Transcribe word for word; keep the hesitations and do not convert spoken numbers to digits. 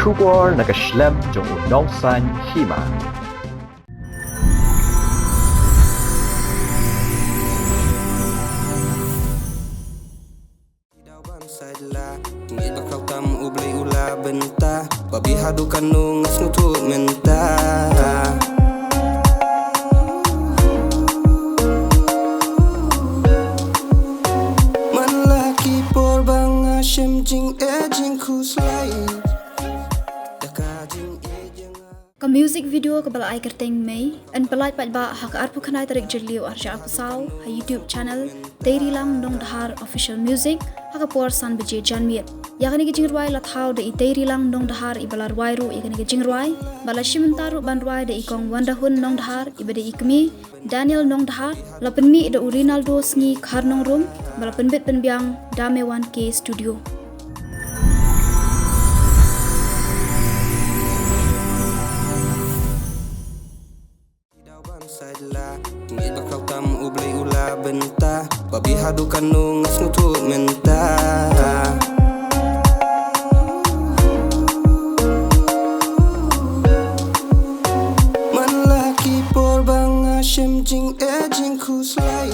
Khubor na ka shlem jong u nongsan hima. Ngi ba khraw tam u Blei u la bynta, ba bi haduh katno nga sngewthuh mynta. Man la ki por ba nga shem jingeh jingkhuslai, da ka jingeh jong nga. Ka music video kaba la ai kyrteng Mei, yn pyllait paidbah ha ka arphew khyndai tarik Jylliew arhajar arphew saw ha YouTube channel Teirilang Nongdhar Official Music ha ka por san baje janmiet. Ïa kane ka jingrwai la thaw da i Teirilang Nongdhar iba la rwai ruh ïa kane ka jingrwai, bad la shim bynta ruh ban rwai da i Kong Wandahun Nongdhar iba dei i kmie Daniel Nongdhar, la pynmih da u Rinaldo Sngi Kharnongrum, bad la pynbit pynbiang da Mewan K Studio. Ngi ba khraw tam u Blei u la bynta, ba bi haduh katno nga sngewthuh mynta. Man la ki por ba nga shem jingeh jingkhuslai.